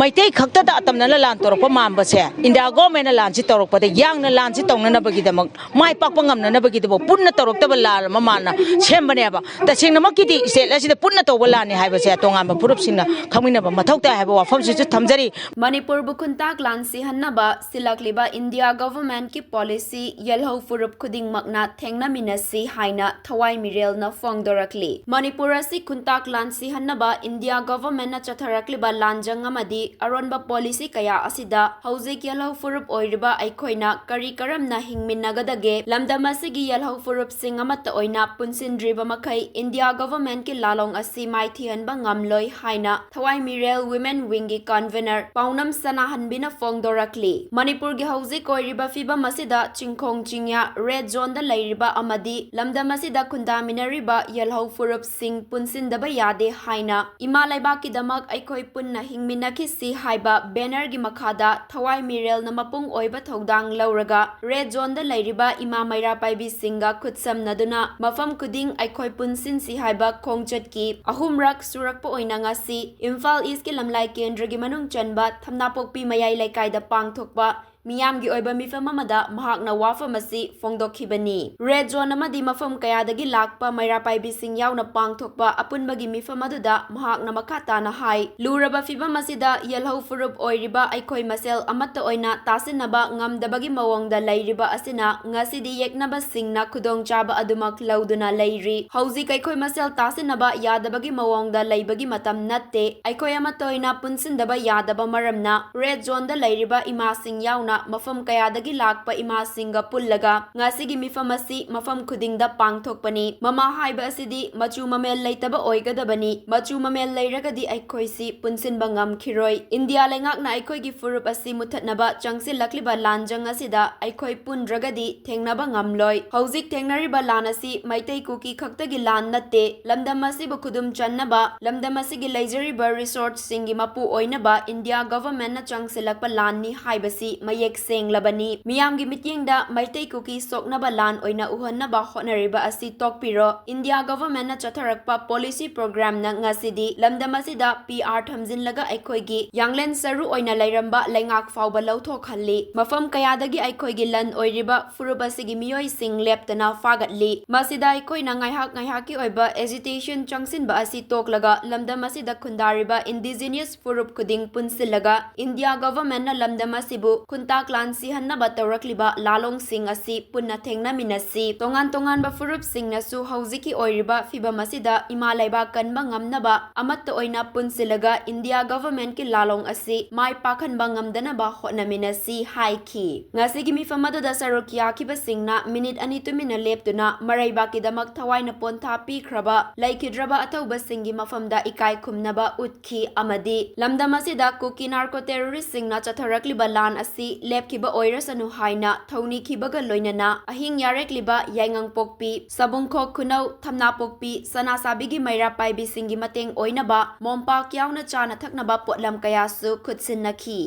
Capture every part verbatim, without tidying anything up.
ꯃꯩꯇꯩ ꯈꯛꯇꯗ ꯑꯇꯝꯅꯅ ꯂꯥꯟ ꯇꯧꯔꯛꯄ ꯃꯥꯟꯕꯁꯦ, ꯏꯟꯗꯤꯌꯥ ꯒꯣꯔꯃꯦꯟꯅ ꯂꯥꯟꯁꯤ ꯇꯧꯔꯛꯄꯗ ꯌꯥꯡꯅ ꯂꯥꯟꯁꯤ ꯇꯧꯅꯅꯕꯒꯤꯗꯃꯛ, ꯃꯥꯏ ꯄꯥꯛꯄ ꯉꯝꯅꯅꯕꯒꯤꯗꯃꯛ ꯄꯨꯟꯅ ꯇꯧꯔꯛꯇꯕ ꯂꯥꯟ ꯑꯃ ꯃꯥꯅ ꯁꯦꯝꯕꯅꯦꯕ꯫ ꯇꯁꯦꯡꯅꯃꯛꯀꯤꯗꯤ ꯁ꯭ꯇꯦꯠ ꯑꯁꯤꯗ ꯄꯨꯟꯅ ꯇꯧꯕ ꯂꯥꯟꯅꯤ ꯍꯥꯏꯕꯁꯦ ꯇꯣꯉꯥꯟꯕ ꯐꯨꯔꯨꯞꯁꯤꯡꯅ ꯈꯪꯃꯤꯟꯅꯕ ꯃꯊꯧ ꯇꯥꯏ ꯍꯥꯏꯕ ꯋꯥꯐꯝꯁꯤꯁꯨ ꯊꯝꯖꯔꯤ꯫ ꯃꯅꯤꯄꯨꯔꯕꯨ ꯈꯨꯟꯇꯥꯛ ꯂꯥꯟ ꯁꯤꯍꯟꯅꯕ ꯁꯤꯜꯂꯛꯂꯤꯕ ꯏꯟꯗꯤꯌꯥ ꯒꯣꯚꯔꯟꯃꯦꯟꯠꯀꯤ ꯄꯣꯂꯤꯁꯤ ꯌꯦꯜꯍꯧ ꯐꯨꯔꯨꯞ ꯈꯨꯗꯤꯡꯃꯛꯅ ꯊꯦꯡꯅꯃꯤꯟꯅꯁꯤ ꯍꯥꯏꯅ ꯊꯋꯥꯏ ꯃꯤꯔꯦꯜꯅ ꯐꯣꯡꯗꯣꯔꯛꯂꯤ꯫ ꯃꯅꯤꯄꯨꯔ ꯑꯁꯤ ꯈꯨꯟꯇꯥꯛ ꯂꯥꯟ ꯁꯤꯍꯟꯅꯕ ꯏꯟꯗꯤꯌꯥ ꯒꯣꯚꯔꯟꯃꯦꯟꯠꯅ ꯆꯠꯊꯔꯛꯂꯤꯕ ꯂꯥꯟꯖꯪ ꯑꯃꯗꯤ ꯑꯔꯣꯟꯕ ꯄꯣꯂꯤꯁꯤ ꯀꯌꯥ ꯑꯁꯤꯗ ꯍꯧꯖꯤꯛ ꯌꯦꯜꯍꯧ ꯐꯨꯔꯨꯞ ꯑꯣꯏꯔꯤꯕ ꯑꯩꯈꯣꯏꯅ ꯀꯔꯤ ꯀꯔꯝꯅ ꯍꯤꯡꯃꯤꯟꯅꯒꯗꯒꯦ? ꯂꯝꯗꯝ ꯑꯁꯤꯒꯤ ꯌꯦꯜꯍꯧ ꯐꯨꯔꯨꯞꯁꯤꯡ ꯑꯃꯠꯇ ꯑꯣꯏꯅ ꯄꯨꯟꯁꯤꯟꯗ꯭ꯔꯤꯕ ꯃꯈꯩ ꯏꯟꯗꯤꯌꯥ ꯒꯣꯚꯔꯟꯃꯦꯟꯠꯀꯤ ꯂꯥꯂꯣꯡ ꯑꯁꯤ ꯃꯥꯏꯊꯤꯍꯟꯕ ꯉꯝꯂꯣꯏ ꯍꯥꯏꯅ ꯊꯋꯥꯏ ꯃꯤꯔꯦꯜ ꯋꯤꯃꯦꯟ ꯋꯤꯡꯒꯤ ꯀꯟꯚꯦꯅꯔ ꯄꯥꯎꯅꯝ ꯁꯅꯥꯍꯟꯕꯤꯅ ꯐꯣꯡꯗꯣꯔꯛꯂꯤ꯫ ꯃꯅꯤꯄꯨꯔꯒꯤ ꯍꯧꯖꯤꯛ ꯑꯣꯏꯔꯤꯕ ꯐꯤꯕꯝ ꯑꯁꯤꯗ ꯆꯤꯡꯈꯣꯡ ꯆꯤꯡꯌꯥ ꯔꯦꯗ ꯖꯣꯟꯗ ꯂꯩꯔꯤꯕ ꯑꯃꯗꯤ ꯂꯝꯗꯝ ꯑꯁꯤꯗ ꯈꯨꯟꯗꯥꯃꯤꯟꯅꯔꯤꯕ ꯌꯦꯜꯍꯧ ꯐꯨꯔꯨꯞꯁꯤꯡ ꯄꯨꯟꯁꯤꯟꯗꯕ ꯌꯥꯗꯦ ꯍꯥꯏꯅ ꯏꯃꯥ ꯂꯩꯕꯥꯛꯀꯤꯗꯃꯛ ꯑꯩꯈꯣꯏ ꯄꯨꯟꯅ ꯍꯤꯡꯃꯤꯟꯅꯈꯤꯁꯤ ꯍꯥꯏꯕ ꯕꯦꯅꯔꯒꯤ ꯃꯈꯥꯗ ꯊꯋꯥꯏ ꯃꯤꯔꯦꯜꯅ ꯃꯄꯨꯡ ꯑꯣꯏꯕ ꯊꯧꯗꯥꯡ ꯂꯧꯔꯒ ꯔꯦꯗ ꯖꯣꯟꯗ ꯂꯩꯔꯤꯕ ꯏꯃꯥ ꯃꯩꯔꯥ ꯄꯥꯏꯕꯤꯁꯤꯡꯒ ꯈꯨꯠꯁꯝꯅꯗꯨꯅ ꯃꯐꯝ ꯈꯨꯗꯤꯡ ꯑꯩꯈꯣꯏ ꯄꯨꯟꯁꯤꯟꯁꯤ ꯍꯥꯏꯕ ꯈꯣꯡꯆꯠꯀꯤ ꯑꯍꯨꯝꯔꯛ ꯁꯨꯔꯛꯄ ꯑꯣꯏꯅ ꯉꯁꯤ ꯏꯝꯐꯥꯜ ꯏꯁꯀꯤ ꯂꯝꯂꯥꯏ ꯀꯦꯟꯗ꯭ꯔꯒꯤ ꯃꯅꯨꯡ ꯆꯟꯕ ꯊꯝꯅꯥꯄꯣꯛꯄꯤ ꯃꯌꯥꯏ ꯂꯩꯀꯥꯏꯗ ꯄꯥꯡꯊꯣꯛꯄ ꯃꯤꯌꯥꯝꯒꯤ ꯑꯣꯏꯕ ꯃꯤꯐꯝ ꯑꯃꯗ ꯃꯍꯥꯛꯅ ꯋꯥꯐꯝ ꯑꯁꯤ ꯐꯣꯡꯗꯣꯛꯈꯤꯕꯅꯤ꯫ ꯔꯦꯗ ꯖꯣꯟ ꯑꯃꯗꯤ ꯃꯐꯝ ꯀꯌꯥꯗꯒꯤ ꯂꯥꯛꯄ ꯃꯩꯔꯥ ꯄꯥꯏꯕꯤꯁꯤꯡ ꯌꯥꯎꯅ ꯄꯥꯡꯊꯣꯛꯄ ꯑꯄꯨꯟꯕꯒꯤ ꯃꯤꯐꯝ ꯑꯗꯨꯗ ꯃꯍꯥꯛꯅ ꯃꯈꯥ ꯇꯥꯅ ꯍꯥꯏ, ꯂꯨꯔꯕ ꯐꯤꯕꯝ ꯑꯁꯤꯗ ꯌꯦꯜꯍꯧ ꯐꯨꯔꯨꯞ ꯑꯣꯏꯔꯤꯕ ꯑꯩꯈꯣꯏ ꯃꯁꯦꯜ ꯑꯃꯠꯇ ꯑꯣꯏꯅ ꯇꯥꯁꯤꯟꯅꯕ ꯉꯝꯗꯕꯒꯤ ꯃꯑꯣꯡꯗ ꯂꯩꯔꯤꯕ ꯑꯁꯤꯅ ꯉꯁꯤꯗꯤ ꯌꯦꯛꯅꯕꯁꯤꯡꯅ ꯈꯨꯗꯣꯡꯆꯥꯕ ꯑꯗꯨꯃꯛ ꯂꯧꯗꯨꯅ ꯂꯩꯔꯤ꯫ ꯍꯧꯖꯤꯛ ꯑꯩꯈꯣꯏ ꯃꯁꯦꯜ ꯇꯥꯁꯤꯟꯅꯕ ꯌꯥꯗꯕꯒꯤ ꯃꯑꯣꯡꯗ ꯂꯩꯕꯒꯤ ꯃꯇꯝ ꯅꯠꯇꯦ꯫ ꯑꯩꯈꯣꯏ ꯑꯃꯠꯇ ꯑꯣꯏꯅ ꯄꯨꯟꯁꯤꯟꯗꯕ ꯌꯥꯗꯕ ꯃꯔꯝꯅ ꯔꯦꯗ ꯖꯣꯟꯗ ꯂꯩꯔꯤꯕ ꯏꯃꯥꯁꯤꯡ ꯌꯥꯎꯅ ꯃꯐꯝ ꯀꯌꯥꯗꯒꯤ ꯂꯥꯛꯄ ꯏꯃꯥꯁꯤꯡꯒ ꯄꯨꯜꯂꯒ ꯉꯁꯤꯒꯤ ꯃꯤꯐꯝ ꯑꯁꯤ ꯃꯐꯝ ꯈꯨꯗꯤꯡꯗ ꯄꯥꯡꯊꯣꯛꯄꯅꯤ꯫ ꯃꯃꯥ ꯍꯥꯏꯕ ꯑꯁꯤꯗꯤ ꯃꯆꯨ ꯃꯃꯦꯜ ꯂꯩꯇꯕ ꯑꯣꯏꯒꯗꯕꯅꯤ꯫ ꯃꯆꯨ ꯃꯃꯦꯜ ꯂꯩꯔꯒꯗꯤ ꯑꯩꯈꯣꯏꯁꯤ ꯄꯨꯟꯁꯤꯟꯕ ꯉꯝꯈꯤꯔꯣꯏ꯫ ꯏꯟꯗꯤꯌꯥ ꯂꯩꯉꯥꯛꯅ ꯑꯩꯈꯣꯏꯒꯤ ꯐꯨꯔꯨꯞ ꯑꯁꯤ ꯃꯨꯊꯠꯅꯕ ꯆꯪꯁꯤꯜꯂꯛꯂꯤꯕ ꯂꯥꯟꯖꯪ ꯑꯁꯤꯗ ꯑꯩꯈꯣꯏ ꯄꯨꯟꯗ꯭ꯔꯒꯗꯤ ꯊꯦꯡꯅꯕ ꯉꯝꯂꯣꯏ꯫ ꯍꯧꯖꯤꯛ ꯊꯦꯡꯅꯔꯤꯕ ꯂꯥꯟ ꯑꯁꯤ ꯃꯩꯇꯩ ꯀꯨꯀꯤ ꯈꯛꯇꯒꯤ ꯂꯥꯟ ꯅꯠꯇꯦ꯫ ꯂꯝꯗꯝ ꯑꯁꯤꯕꯨ ꯈꯨꯗꯨꯝ ꯆꯟꯅꯕ, ꯂꯝꯗꯝ ꯑꯁꯤꯒꯤ ꯂꯩꯖꯔꯤꯕ ꯔꯤꯁꯣꯔꯁꯁꯤꯡꯒꯤ ꯃꯄꯨ ꯑꯣꯏꯅꯕ ꯏꯟꯗꯤꯌꯥ ꯒꯚꯔꯟꯃꯦꯟꯠꯅ ꯆꯪꯁꯤꯜꯂꯛꯄ ꯂꯥꯟꯅꯤ ꯍꯥꯏꯕꯁꯤ ꯃꯌꯦꯛ ꯁꯦꯡꯂꯕꯅꯤ꯫ ꯃꯤꯌꯥꯝꯒꯤ ꯃꯤꯠꯌꯦꯡꯗ ꯃꯩꯇꯩ ꯀꯨꯀꯤ ꯁꯣꯛꯅꯕ ꯂꯥꯟ ꯑꯣꯏꯅ ꯎꯍꯟꯅꯕ ꯍꯣꯠꯅꯔꯤꯕ ꯑꯁꯤ ꯇꯣꯛꯄꯤꯔꯣ꯫ ꯏꯟꯗꯤꯌꯥ ꯒꯚꯔꯟꯃꯦꯟꯠꯅ ꯆꯠꯊꯔꯛꯄ ꯄꯣꯂꯤꯁꯤ ꯄ꯭ꯔꯣꯒ꯭ꯔꯥꯝꯅ ꯉꯁꯤꯗꯤ ꯂꯝꯗꯝ ꯑꯁꯤꯗ ꯄꯤ ꯑꯥꯔ ꯊꯝꯖꯤꯜꯂꯒ ꯑꯩꯈꯣꯏꯒꯤ ꯌꯥꯡꯂꯦꯟ ꯁꯔꯨ ꯑꯣꯏꯅ ꯂꯩꯔꯝꯕ ꯂꯩꯉꯥꯛ ꯐꯥꯎꯕ ꯂꯧꯊꯣꯛꯍꯜꯂꯤ꯫ ꯃꯐꯝ ꯀꯌꯥꯗꯒꯤ ꯑꯩꯈꯣꯏꯒꯤ ꯂꯟ ꯑꯣꯏꯔꯤꯕ ꯐꯨꯔꯨꯞ ꯑꯁꯤꯒꯤ ꯃꯤꯑꯣꯏꯁꯤꯡ ꯂꯦꯞꯇꯅ ꯐꯥꯒꯠꯂꯤ꯫ ꯃꯁꯤꯗ ꯑꯩꯈꯣꯏꯅ ꯉꯥꯏꯍꯥꯛ ꯉꯥꯏꯍꯥꯛꯀꯤ ꯑꯣꯏꯕ ꯑꯦꯖꯤꯇꯦꯁꯟ ꯆꯪꯁꯤꯟꯕ ꯑꯁꯤ ꯇꯣꯛꯂꯒ ꯂꯝꯗꯝ ꯑꯁꯤꯗ ꯈꯨꯟꯗꯥꯔꯤꯕ ꯏꯟꯗꯤꯖꯤꯅ꯭ꯌꯁ ꯐꯨꯔꯨꯞ ꯈꯨꯗꯤꯡ ꯄꯨꯟꯁꯤꯜꯂꯒ ꯏꯟꯗꯤꯌꯥ ꯒꯚꯔꯟꯃꯦꯟꯠꯅ ꯂꯝꯗꯝ ꯑꯁꯤꯕꯨ ꯈꯨꯟꯇꯥꯛ ꯂꯥꯟ ꯁꯤꯍꯟꯅꯕ ꯇꯧꯔꯛꯂꯤꯕ ꯂꯥꯂꯣꯡꯁꯤꯡ ꯑꯁꯤ ꯄꯨꯟꯅ ꯊꯦꯡꯅꯃꯤꯟꯅꯁꯤ꯫ ꯇꯣꯉꯥꯟ ꯇꯣꯉꯥꯟꯕ ꯐꯨꯔꯨꯞꯁꯤꯡꯅꯁꯨ ꯍꯧꯖꯤꯛꯀꯤ ꯑꯣꯏꯔꯤꯕ ꯐꯤꯚꯝ ꯑꯁꯤꯗ ꯏꯃꯥ ꯂꯩꯕꯥꯛ ꯀꯟꯕ ꯉꯝꯅꯕ ꯑꯃꯠꯇ ꯑꯣꯏꯅ ꯄꯨꯟꯁꯤꯜꯂꯒ ꯏꯟꯗꯤꯌꯥ ꯒꯚꯔꯟꯃꯦꯟꯠꯀꯤ ꯂꯥꯂꯣꯡ ꯑꯁꯤ ꯃꯥꯏ ꯄꯥꯛꯍꯟꯕ ꯉꯝꯗꯅꯕ ꯍꯣꯠꯅꯃꯤꯟꯅꯁꯤ ꯍꯥꯏꯈꯤ꯫ ꯉꯁꯤꯒꯤ ꯃꯤꯐꯝ ꯑꯗꯨꯗ ꯁꯔꯨꯛ ꯌꯥꯈꯤꯕꯁꯤꯡꯅ ꯃꯤꯅꯤꯠ ꯑꯅꯤ ꯇꯨꯃꯤꯟꯅ ꯂꯦꯞꯇꯨꯅ ꯃꯔꯩꯕꯥꯛꯀꯤꯗꯃꯛ ꯊꯋꯥꯏꯅ ꯄꯣꯟꯊꯥ ꯄꯤꯈ꯭ꯔꯕ ꯂꯩꯈꯤꯗ꯭ꯔꯕ ꯑꯊꯧꯕꯁꯤꯡꯒꯤ ꯃꯐꯝꯗ ꯏꯀꯥꯏ ꯈꯨꯝꯅꯕ ꯎꯠꯈꯤ ꯑꯃꯗꯤ ꯂꯝꯗꯝ ꯑꯁꯤꯗ ꯀꯨꯀꯤ ꯅꯥꯔꯀꯣ ꯇꯦꯔꯣꯔꯤꯁꯁꯤꯡꯅ ꯆꯠꯊꯔꯛꯂꯤꯕ ꯂꯥꯟ ꯑꯁꯤ ꯂꯦꯞꯈꯤꯕ ꯑꯣꯏꯔꯁꯅꯨ ꯍꯥꯏꯅ ꯊꯧꯅꯤꯈꯤꯕꯒ ꯂꯣꯏꯅꯅ ꯑꯍꯤꯡ ꯌꯥꯔꯦꯛꯂꯤꯕ ꯌꯥꯏꯉꯪꯄꯣꯛꯄꯤ, ꯁꯕꯨꯡꯈꯣꯛ ꯈꯨꯅꯧ, ꯊꯝꯅꯥꯄꯣꯛꯄꯤ, ꯁꯅꯥꯁꯥꯕꯤꯒꯤ ꯃꯩꯔꯥ ꯄꯥꯏꯕꯤꯁꯤꯡꯒꯤ ꯃꯇꯦꯡ ꯑꯣꯏꯅꯕ ꯃꯣꯝꯄꯥꯛ ꯌꯥꯎꯅ ꯆꯥꯅ ꯊꯛꯅꯕ ꯄꯣꯠꯂꯝ ꯀꯌꯥꯁꯨ ꯈꯨꯠꯁꯤꯟꯅꯈꯤ꯫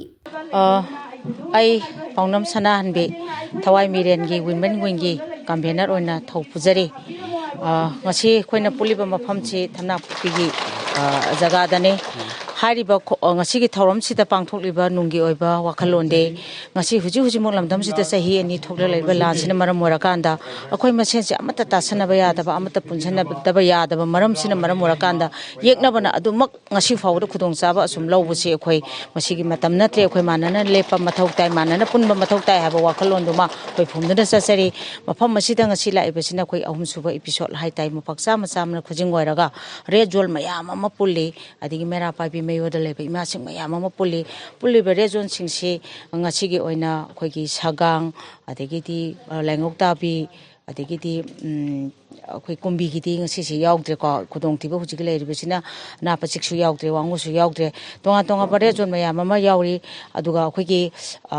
ꯑ, ꯑꯩ ꯄꯥꯎꯅꯝ ꯁꯅꯥꯍꯟꯕꯤ, ꯊꯋꯥꯏ ꯃꯤꯔꯦꯟꯒꯤ ꯋꯤꯃꯦꯟ ꯋꯤꯡꯒꯤ ꯀꯟꯚꯦꯅꯔ ꯑꯣꯏꯅ ꯊꯧ ꯄꯨꯖꯔꯤ꯫ ꯑ, ꯉꯁꯤ ꯑꯩꯈꯣꯏꯅ ꯄꯨꯜꯂꯤꯕ ꯃꯐꯝꯁꯤ ꯊꯝꯅꯥꯄꯣꯛꯄꯤꯒꯤ, ꯑ, ꯖꯒꯥꯗꯅꯤ꯫ ꯍꯥꯏꯔꯤꯕ ꯈꯣ-, ꯑ, ꯉꯁꯤꯒꯤ ꯊꯧꯔꯝꯁꯤꯗ ꯄꯥꯡꯊꯣꯛꯂꯤꯕ ꯅꯨꯡꯒꯤ ꯑꯣꯏꯕ ꯋꯥꯈꯜꯂꯣꯟꯗꯤ ꯉꯁꯤ ꯍꯧꯖꯤꯛ ꯍꯧꯖꯤꯛꯃꯛ ꯂꯝꯗꯝꯁꯤꯗ ꯆꯍꯤ ꯑꯅꯤ ꯊꯣꯛꯂ ꯂꯩꯕ ꯂꯥꯟꯁꯤꯅ ꯃꯔꯝ ꯑꯣꯏꯔꯀꯥꯟꯗ ꯑꯩꯈꯣꯏ ꯃꯁꯦꯟꯁꯦ ꯑꯃꯠꯇ ꯇꯥꯁꯟꯅꯕ ꯌꯥꯗꯕ, ꯑꯃꯠꯇ ꯄꯨꯟꯁꯟꯅꯗꯕ ꯌꯥꯗꯕ ꯃꯔꯝꯁꯤꯅ ꯃꯔꯝ ꯑꯣꯏꯔꯀꯥꯟꯗ ꯌꯦꯛꯅꯕꯅ ꯑꯗꯨꯃꯛ ꯉꯁꯤ ꯐꯥꯎꯕꯗ ꯈꯨꯗꯣꯡꯆꯥꯕ ꯑꯁꯨꯝ ꯂꯧꯕꯁꯤ ꯑꯩꯈꯣꯏ ꯃꯁꯤꯒꯤ ꯃꯇꯝ ꯅꯠꯇ꯭ꯔꯦ꯫ ꯑꯩꯈꯣꯏ ꯃꯥꯟꯅꯅ ꯂꯦꯞꯄ ꯃꯊꯧ ꯇꯥꯏ, ꯃꯥꯟꯅꯅ ꯄꯨꯟꯕ ꯃꯊꯧ ꯇꯥꯏ ꯍꯥꯏꯕ ꯋꯥꯈꯜꯂꯣꯟꯗꯨꯃ ꯑꯩꯈꯣꯏ ꯐꯣꯡꯗꯨꯅ ꯆꯠꯆꯔꯤ꯫ ꯃꯐꯝ ꯑꯁꯤꯗ ꯉꯁꯤ ꯂꯥꯛꯏꯕꯁꯤꯅ ꯑꯩꯈꯣꯏ ꯑꯍꯨꯝꯁꯨꯕ ꯏꯄꯤꯁꯣꯠ ꯍꯥꯏ ꯇꯥꯏ꯫ ꯃꯣꯝꯄꯥꯛ ꯆꯥꯝꯃ ꯆꯥꯝꯃꯅ ꯈꯨꯖꯤꯡ ꯑꯣꯏꯔꯒ ꯔꯦꯠ ꯖꯣꯟ ꯃꯌꯥꯝ ꯑꯃ ꯄꯨꯜꯂꯤ, ꯑꯗꯒꯤ ꯃꯩꯔꯥ ꯄꯥꯏꯕꯤ ꯃꯌꯣꯗ ꯂꯩꯕ ꯏꯃꯥꯁꯤꯡ ꯃꯌꯥꯝ ꯑꯃ ꯄꯨꯜꯂꯤ꯫ ꯄꯨꯜꯂꯤꯕ ꯔꯦꯠ ꯖꯣꯟꯁꯤꯡꯁꯤ ꯉꯁꯤꯒꯤ ꯑꯣꯏꯅ ꯑꯩꯈꯣꯏꯒꯤ ꯁꯒꯥꯡ, ꯑꯗꯒꯤꯗꯤ, ꯑ, ꯂꯥꯏꯉꯧ ꯇꯥꯕꯤ, ꯑꯗꯒꯤꯗꯤ, ꯎꯝ, ꯑꯩꯈꯣꯏ ꯀꯨꯝꯕꯤꯒꯤꯗꯤ ꯉꯁꯤꯁꯤ ꯌꯥꯎꯗ꯭ꯔꯦꯀꯣ꯫ ꯈꯨꯗꯣꯡꯊꯤꯕ ꯍꯧꯖꯤꯛꯀꯤ ꯂꯩꯔꯤꯕꯁꯤꯅ ꯑꯅꯥꯞ ꯑꯁꯤꯛꯁꯨ ꯌꯥꯎꯗ꯭ꯔꯦ, ꯋꯥꯉꯨꯁꯨ ꯌꯥꯎꯗ꯭ꯔꯦ꯫ ꯇꯣꯉꯥꯟ ꯇꯣꯉꯥꯟꯕ ꯔꯦꯠ ꯖꯣꯟ ꯃꯌꯥꯝ ꯑꯃ ꯌꯥꯎꯔꯤ꯫ ꯑꯗꯨꯒ ꯑꯩꯈꯣꯏꯒꯤ, ꯑ,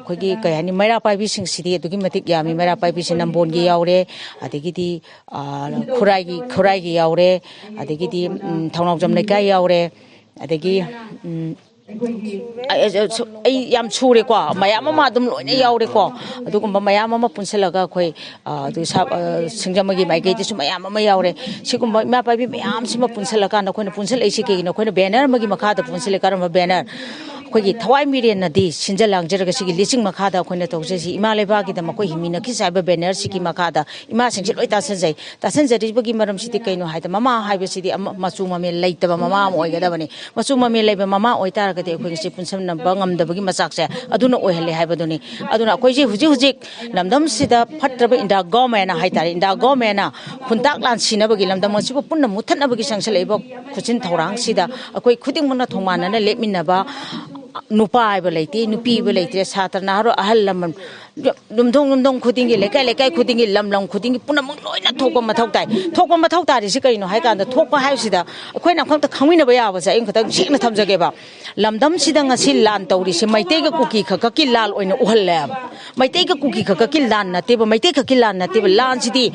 ꯑꯩꯈꯣꯏꯒꯤ ꯀꯩ ꯍꯥꯏꯅꯤ, ꯃꯩꯔꯥ ꯄꯥꯏꯕꯤꯁꯤꯡꯁꯤꯗꯤ ꯑꯗꯨꯛꯀꯤ ꯃꯇꯤꯛ ꯌꯥꯝꯃꯤ꯫ ꯃꯩꯔꯥ ꯄꯥꯏꯕꯤꯁꯤ ꯅꯝꯕꯣꯜꯒꯤ ꯌꯥꯎꯔꯦ, ꯑꯗꯒꯤꯗꯤ, ꯑ, ꯈꯨꯔꯥꯏꯒꯤ, ꯈꯨꯔꯥꯏꯒꯤ ꯌꯥꯎꯔꯦ, ꯑꯗꯒꯤꯗꯤ, ꯎꯝ, ꯊꯧꯅꯥꯎꯖꯝ ꯂꯩꯀꯥꯏ ꯌꯥꯎꯔꯦ, ꯑꯗꯒꯤ, ꯎꯝ, ꯑꯩ ꯌꯥꯝ ꯁꯨꯔꯦꯀꯣ, ꯃꯌꯥꯝ ꯑꯃ ꯑꯗꯨꯝ ꯂꯣꯏꯅ ꯌꯥꯎꯔꯦꯀꯣ꯫ ꯑꯗꯨꯒꯨꯝꯕ ꯃꯌꯥꯝ ꯑꯃ ꯄꯨꯟꯁꯤꯜꯂꯒ ꯑꯩꯈꯣꯏ, ꯑ, ꯑꯗꯨ ꯁꯥ-, ꯑ, ꯁꯤꯡꯖꯃꯩꯒꯤ ꯃꯥꯏꯀꯩꯗꯁꯨ ꯃꯌꯥꯝ ꯑꯃ ꯌꯥꯎꯔꯦ꯫ ꯁꯤꯒꯨꯝꯕ ꯏꯃꯥ ꯄꯥꯏꯕꯤ ꯃꯌꯥꯝꯁꯤꯃ ꯄꯨꯟꯁꯤꯜꯂꯀꯥꯟꯗ ꯑꯩꯈꯣꯏꯅ ꯄꯨꯟꯁꯤꯜꯂꯛꯏꯁꯤ ꯀꯩꯒꯤꯅꯣ? ꯑꯩꯈꯣꯏꯅ ꯕꯦꯅꯔ ꯑꯃꯒꯤ ꯃꯈꯥꯗ ꯄꯨꯟꯁꯤꯜꯂꯦ꯫ ꯀꯔꯝꯕ ꯕꯦꯅꯔ? ꯑꯩꯈꯣꯏꯒꯤ ꯊꯋꯥꯏ ꯃꯤꯔꯦꯟꯅꯗꯤ ꯁꯤꯟꯖ ꯂꯥꯡꯖꯔꯒ ꯁꯤꯒꯤ ꯂꯤꯁꯤꯡ ꯃꯈꯥꯗ ꯑꯩꯈꯣꯏꯅ ꯇꯧꯖꯩꯁꯤ꯫ ꯏꯃꯥ ꯂꯩꯕꯥꯛꯀꯤꯗꯃꯛ ꯑꯩꯈꯣꯏ ꯍꯤꯡꯃꯤꯟꯅꯈꯤ ꯍꯥꯏꯕ ꯕꯦꯅꯔꯁꯤꯒꯤ ꯃꯈꯥꯗ ꯏꯃꯥꯁꯤꯡꯁꯦ ꯂꯣꯏ ꯇꯥꯁꯤꯟꯖꯩ꯫ ꯇꯥꯁꯤꯟꯖꯔꯤꯕꯒꯤ ꯃꯔꯝꯁꯤꯗꯤ ꯀꯩꯅꯣ ꯍꯥꯏꯗ, ꯃꯃꯥ ꯍꯥꯏꯕꯁꯤꯗꯤ ꯑꯃ, ꯃꯆꯨ ꯃꯃꯦꯟ ꯂꯩꯇꯕ ꯃꯃꯥ ꯑꯃ ꯑꯣꯏꯒꯗꯕꯅꯤ꯫ ꯃꯆꯨ ꯃꯃꯦꯟ ꯂꯩꯕ ꯃꯃꯥ ꯑꯣꯏꯇꯥꯔꯒꯗꯤ ꯑꯩꯈꯣꯏ ꯉꯁꯤ ꯄꯨꯟꯁꯤꯟꯅꯕ ꯉꯝꯗꯕꯒꯤ ꯃꯆꯥꯛꯁꯦ ꯑꯗꯨꯅ ꯑꯣꯏꯍꯜꯂꯦ ꯍꯥꯏꯕꯗꯨꯅꯤ꯫ ꯑꯗꯨꯅ ꯑꯩꯈꯣꯏꯁꯦ ꯍꯧꯖꯤꯛ ꯍꯧꯖꯤꯛ ꯂꯝꯗꯝꯁꯤꯗ ꯐꯠꯇ꯭ꯔꯕ ꯏꯟꯗꯤꯌꯥ ꯒꯣꯔꯃꯦꯟꯅ ꯍꯥꯏꯇꯥꯔꯦ, ꯏꯟꯗꯤꯌꯥ ꯒꯣꯔꯃꯦꯟꯅ ꯈꯨꯟꯇꯥꯛ ꯂꯥꯟ ꯁꯤꯅꯕꯒꯤ, ꯂꯝꯗꯝ ꯑꯁꯤꯕꯨ ꯄꯨꯟꯅ ꯃꯨꯠꯊꯠꯅꯕꯒꯤ ꯆꯪꯁꯤꯜꯂꯛꯏꯕ ꯈꯨꯠꯁꯤꯟ ꯊꯧꯔꯥꯡꯁꯤꯗ ꯑꯩꯈꯣꯏ ꯈꯨꯗꯤꯡꯃꯛꯅ ꯊꯧꯃꯥꯟꯅꯅ ꯂꯦꯞꯃꯤꯟꯅꯕ, ꯅꯨꯄꯥ ꯍꯥꯏꯕ ꯂꯩꯇꯦ, ꯅꯨꯄꯤ ꯍꯥꯏꯕ ꯂꯩꯇ꯭ꯔꯦ, ꯁꯥꯇ꯭ꯔ ꯅꯍꯥꯔꯣꯜ ꯑꯍꯜ ꯂꯃꯟ ꯌꯨꯝꯊꯣꯡ ꯌꯨꯝꯊꯣꯡ ꯈꯨꯗꯤꯡꯒꯤ, ꯂꯩꯀꯥꯏ ꯂꯩꯀꯥꯏ ꯈꯨꯗꯤꯡꯒꯤ, ꯂꯝ ꯂꯝ ꯈꯨꯗꯤꯡꯒꯤ ꯄꯨꯝꯅꯃꯛ ꯂꯣꯏꯅ ꯊꯣꯛꯄ ꯃꯊꯧ ꯇꯥꯏ꯫ ꯊꯣꯛꯄ ꯃꯊꯧ ꯇꯥꯔꯤꯁꯤ ꯀꯔꯤꯅꯣ ꯍꯥꯏ ꯀꯥꯟꯗ, ꯊꯣꯛꯄ ꯍꯥꯏꯕꯁꯤꯗ ꯑꯩꯈꯣꯏꯅ ꯑꯃꯈꯛꯇ ꯈꯪꯃꯤꯟꯅꯕ ꯌꯥꯕꯁꯦ ꯑꯩ ꯈꯛꯇꯪ ꯁꯦꯡꯅ ꯊꯝꯖꯒꯦꯕ꯫ ꯂꯝꯗꯝꯁꯤꯗ ꯉꯁꯤ ꯂꯥꯟ ꯇꯧꯔꯤꯁꯤ ꯃꯩꯇꯩꯒ ꯀꯨꯀꯤ ꯈꯛꯈꯛꯀꯤ ꯂꯥꯟ ꯑꯣꯏꯅ ꯎꯍꯜꯂꯦꯕ꯫ ꯃꯩꯇꯩꯒ ꯀꯨꯀꯤ ꯈꯛꯈꯛꯀꯤ ꯂꯥꯟ ꯅꯠꯇꯦꯕ, ꯃꯩꯇꯩ ꯈꯛꯀꯤ ꯂꯥꯟ ꯅꯠꯇꯦꯕ꯫ ꯂꯥꯟꯁꯤꯗꯤ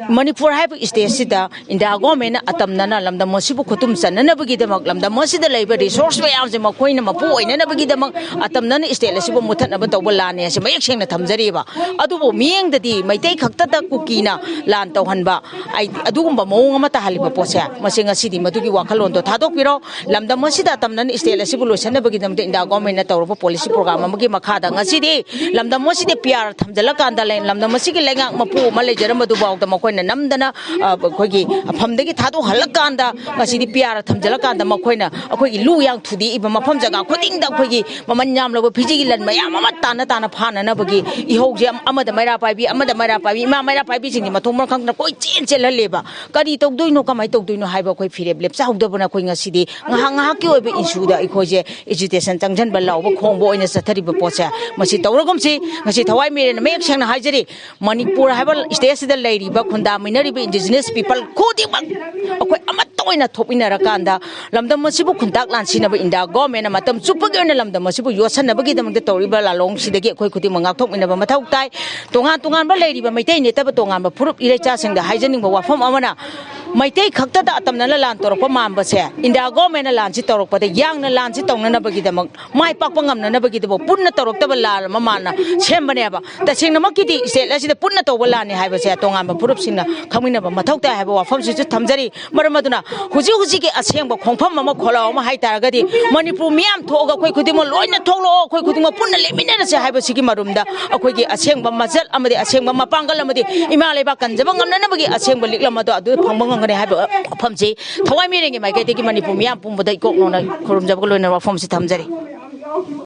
ꯃꯅꯤꯄꯨꯔ ꯍꯥꯏꯕ ꯏꯁꯇꯦꯠꯁꯤꯗ ꯏꯟꯗꯤꯌꯥ ꯒꯣꯔꯃꯦꯟꯅ ꯑꯇꯝꯅꯅ ꯂꯝꯗꯝ ꯑꯁꯤꯕꯨ ꯈꯨꯗꯨꯝ ꯆꯟꯅꯅꯕꯒꯤꯗꯃꯛ, ꯂꯝꯗꯝ ꯑꯁꯤꯗ ꯂꯩꯕ ꯔꯤꯁꯣꯔꯁ ꯃꯌꯥꯝꯁꯦ ꯃꯈꯣꯏꯅ ꯃꯄꯨ ꯑꯣꯏꯅꯅꯕꯒꯤꯗꯃꯛ ꯑꯇꯝꯅꯅ ꯏꯁꯇꯦꯠ ꯑꯁꯤꯕꯨ ꯃꯨꯠꯊꯠꯅꯕ ꯇꯧꯕ ꯂꯥꯟꯅꯦ ꯍꯥꯏꯁꯦ ꯃꯌꯦꯛ ꯁꯦꯡꯅ ꯊꯝꯖꯔꯤꯕ꯫ ꯑꯗꯨꯕꯨ ꯃꯤꯠꯌꯦꯡꯗꯗꯤ ꯃꯩꯇꯩ ꯈꯛꯇꯗ ꯀꯨꯀꯤꯅ ꯂꯥꯟ ꯇꯧꯍꯟꯕ, ꯍꯥꯏꯗꯤ ꯑꯗꯨꯒꯨꯝꯕ ꯃꯑꯣꯡ ꯑꯃ ꯇꯥꯍꯜꯂꯤꯕ ꯄꯣꯠꯁꯦ, ꯃꯁꯤ ꯉꯁꯤꯗꯤ ꯃꯗꯨꯒꯤ ꯋꯥꯈꯜꯂꯣꯟꯗꯣ ꯊꯥꯗꯣꯛꯄꯤꯔꯣ꯫ ꯂꯝꯗꯝ ꯑꯁꯤꯗ ꯑꯇꯝꯅꯅ ꯏꯁꯇꯦꯠ ꯑꯁꯤꯕꯨ ꯂꯣꯏꯁꯤꯟꯅꯕꯒꯤꯗꯃꯛꯇ ꯏꯟꯗꯤꯌꯥ ꯒꯣꯔꯃꯦꯟꯅ ꯇꯧꯔꯕ ꯄꯣꯂꯤꯁꯤ ꯄ꯭ꯔꯣꯒ꯭ꯔꯥꯝ ꯑꯃꯒꯤ ꯃꯈꯥꯗ ꯉꯁꯤꯗꯤ ꯂꯝꯗꯝ ꯑꯁꯤꯗ ꯄꯤ ꯑꯥꯔ ꯊꯝꯖꯤꯜꯂꯀꯥꯟꯗ ꯂꯩ-, ꯂꯝꯗꯝ ꯑꯁꯤꯒꯤ ꯂꯩꯉꯥꯛ ꯃꯄꯨ ꯑꯃ ꯂꯩꯖꯔꯝꯕꯗꯨꯐꯥꯎꯗ ꯃꯈꯣꯏꯅ ꯅꯝꯗꯅ, ꯑ, ꯑꯩꯈꯣꯏꯒꯤ ꯃꯐꯝꯗꯒꯤ ꯊꯥꯗꯣꯛꯍꯜꯂꯀꯥꯟꯗ ꯉꯁꯤꯗꯤ ꯄꯤ ꯑꯥꯔ ꯊꯝꯖꯤꯜꯂꯀꯥꯟꯗ ꯃꯈꯣꯏꯅ ꯑꯩꯈꯣꯏꯒꯤ ꯂꯨ ꯌꯥꯡ ꯊꯨꯗꯦꯛꯏꯕ ꯃꯐꯝ ꯖꯒꯥ ꯈꯨꯗꯤꯡꯗ ꯑꯩꯈꯣꯏꯒꯤ ꯃꯃꯜ ꯌꯥꯝꯂꯕ ꯐꯤꯖꯤꯒꯤ ꯂꯟ ꯃꯌꯥꯝ ꯑꯃ ꯇꯥꯅ ꯇꯥꯅ ꯐꯥꯅꯅꯕꯒꯤ ꯏꯍꯧꯁꯦ ꯑꯃ-, ꯑꯃꯗ ꯃꯩꯔꯥ ꯄꯥꯏꯕꯤ, ꯑꯃꯗ ꯃꯩꯔꯥ ꯄꯥꯏꯕꯤ, ꯏꯃꯥ ꯃꯩꯔꯥ ꯄꯥꯏꯕꯤꯁꯤꯡꯁꯦ ꯃꯊꯣꯡ ꯃꯔꯝ ꯈꯪꯗꯅ ꯀꯣꯏꯆꯦꯟ ꯆꯦꯜꯍꯜꯂꯦꯕ꯫ ꯀꯔꯤ ꯇꯧꯗꯣꯏꯅꯣ, ꯀꯃꯥꯏꯅ ꯇꯧꯗꯣꯏꯅꯣ ꯍꯥꯏꯕ ꯑꯩꯈꯣꯏ ꯐꯤꯔꯦꯞ ꯂꯦꯞꯆꯍꯧꯗꯕꯅ ꯑꯩꯈꯣꯏ ꯉꯁꯤꯗꯤ ꯉꯥꯏꯍꯥꯛ ꯉꯥꯏꯍꯥꯛꯀꯤ ꯑꯣꯏꯕ ꯏꯁꯨꯗ ꯑꯩꯈꯣꯏꯁꯦ ꯑꯦꯖꯤꯇꯦꯁꯟ ꯆꯪꯁꯤꯟꯕ, ꯂꯥꯎꯕ ꯈꯣꯡꯕ ꯑꯣꯏꯅ ꯆꯠꯊꯔꯤꯕ ꯄꯣꯠꯁꯦ ꯃꯁꯤ ꯇꯧꯔꯒꯨꯝꯁꯤ꯫ ꯉꯁꯤ ꯊꯋꯥꯏ ꯃꯤꯔꯦꯟꯅ ꯃꯌꯦꯛ ꯁꯦꯡꯅ ꯍꯥꯏꯖꯔꯤ, ꯃꯅꯤꯄꯨꯔ ꯍꯥꯏꯕ ꯁ꯭ꯇꯦꯠꯁꯤꯗ ꯂꯩꯔꯤꯕ ꯈꯨꯟꯗꯥꯃꯤꯟꯅꯔꯤꯕ ꯏꯟꯗꯤꯖꯤꯅꯁ ꯄꯤꯄꯜ ꯈꯨꯗꯤꯡꯃꯛ ꯑꯩꯈꯣꯏ ꯑꯃꯠꯇ ꯑꯣꯏꯅ ꯊꯣꯛꯃꯤꯟꯅꯔꯀꯥꯟꯗ ꯂꯝꯗꯝ ꯑꯁꯤꯕꯨ ꯈꯨꯟꯇꯥꯛ ꯂꯥꯟꯁꯤꯅꯕ ꯏꯟꯗꯤꯌꯥ ꯒꯣꯔꯃꯦꯟꯅ ꯃꯇꯝ ꯆꯨꯞꯄꯒꯤ ꯑꯣꯏꯅ ꯂꯝꯗꯝ ꯑꯁꯤꯕꯨ ꯌꯣꯠꯁꯟꯅꯕꯒꯤꯗꯃꯛꯇ ꯇꯧꯔꯤꯕ ꯂꯥꯂꯣꯡꯁꯤꯗꯒꯤ ꯑꯩꯈꯣꯏ ꯈꯨꯗꯤꯡꯃꯛ ꯉꯥꯛꯊꯣꯛꯃꯤꯟꯅꯕ ꯃꯊꯧ ꯇꯥꯏ꯫ ꯇꯣꯉꯥꯟ ꯇꯣꯉꯥꯟꯕ ꯂꯩꯔꯤꯕ ꯃꯩꯇꯩ ꯅꯠꯇꯕ ꯇꯣꯉꯥꯟꯕ ꯐꯨꯔꯨꯞ ꯏꯔꯩꯆꯥꯁꯤꯡꯗ ꯍꯥꯏꯖꯅꯤꯡꯕ ꯋꯥꯐꯝ ꯑꯃꯅ, ꯃꯩꯇꯩ ꯈꯛꯇꯗ ꯑꯇꯝꯅꯅ ꯂꯥꯟ ꯇꯧꯔꯛꯄ ꯃꯥꯟꯕꯁꯦ, ꯏꯟꯗꯤꯌꯥ ꯒꯣꯔꯃꯦꯟꯅ ꯂꯥꯟꯁꯤ ꯇꯧꯔꯛꯄꯗ ꯌꯥꯡꯅ ꯂꯥꯟꯁꯤ ꯇꯧꯅꯅꯕꯒꯤꯗꯃꯛ, ꯃꯥꯏ ꯄꯥꯛꯄ ꯉꯝꯅꯅꯕꯒꯤꯗꯃꯛ ꯄꯨꯟꯅ ꯇꯧꯔꯛꯇꯕ ꯂꯥꯟ ꯑꯃ ꯃꯥꯅ ꯁꯦꯝꯕꯅꯦꯕ꯫ ꯇꯁꯦꯡꯅꯃꯛꯀꯤꯗꯤ ꯁ꯭ꯇꯦꯠ ꯑꯁꯤꯗ ꯄꯨꯟꯅ ꯇꯧꯕ ꯂꯥꯟꯅꯤ ꯍꯥꯏꯕꯁꯦ ꯇꯣꯉꯥꯟꯕ ꯐꯨꯔꯨꯞꯁꯤꯡꯅ ꯈꯪꯃꯤꯟꯅꯕ ꯃꯊꯧ ꯇꯥꯏ ꯍꯥꯏꯕ ꯋꯥꯐꯝꯁꯤꯁꯨ ꯊꯝꯖꯔꯤ꯫ ꯃꯔꯝ ꯑꯗꯨꯅ ꯍꯧꯖꯤꯛ ꯍꯧꯖꯤꯛꯀꯤ ꯑꯁꯦꯡꯕ ꯈꯣꯡꯐꯝ ꯑꯃ, ꯈꯣꯜꯂꯥꯎ ꯑꯃ ꯍꯥꯏ ꯇꯥꯔꯒꯗꯤ, ꯃꯅꯤꯄꯨꯔ ꯃꯤꯌꯥꯝ ꯊꯣꯛꯑꯒ ꯑꯩꯈꯣꯏ ꯈꯨꯗꯤꯡꯃꯛ ꯂꯣꯏꯅ ꯊꯣꯛꯂꯛꯑꯣ, ꯑꯩꯈꯣꯏ ꯈꯨꯗꯤꯡꯃꯛ ꯄꯨꯟꯅ ꯂꯦꯡꯃꯤꯟꯅꯔꯁꯦ ꯍꯥꯏꯕꯁꯤꯒꯤ ꯃꯔꯨꯝꯗ ꯑꯩꯈꯣꯏꯒꯤ ꯑꯁꯦꯡꯕ ꯃꯆꯜ ꯑꯃꯗꯤ ꯑꯁꯦꯡꯕ ꯃꯄꯥꯡꯒꯜ ꯑꯃꯗꯤ ꯏꯃꯥ ꯂꯩꯕꯥꯛ ꯀꯟꯖꯕ ꯉꯝꯅꯅꯕꯒꯤ ꯑꯁꯦꯡꯕ ꯂꯤꯛꯂꯝ ꯑꯗꯣ ꯑꯗꯨ ꯐꯪꯕ ꯉꯝꯒꯅꯤ ꯍꯥꯏꯕ ꯋꯥꯐꯝꯁꯤ ꯊꯋꯥꯏ ꯃꯤꯔꯦꯟꯒꯤ ꯃꯥꯏꯀꯩꯗꯒꯤ ꯃꯅꯤꯄꯨꯔ ꯃꯤꯌꯥꯝ ꯄꯨꯝꯕꯗ ꯏꯀꯣꯛ ꯅꯧꯅ ꯈꯨꯔꯨꯝꯖꯕꯒ ꯂꯣꯏꯅꯅ ꯋꯥꯐꯝꯁꯤ ꯊꯝꯖꯔꯤ꯫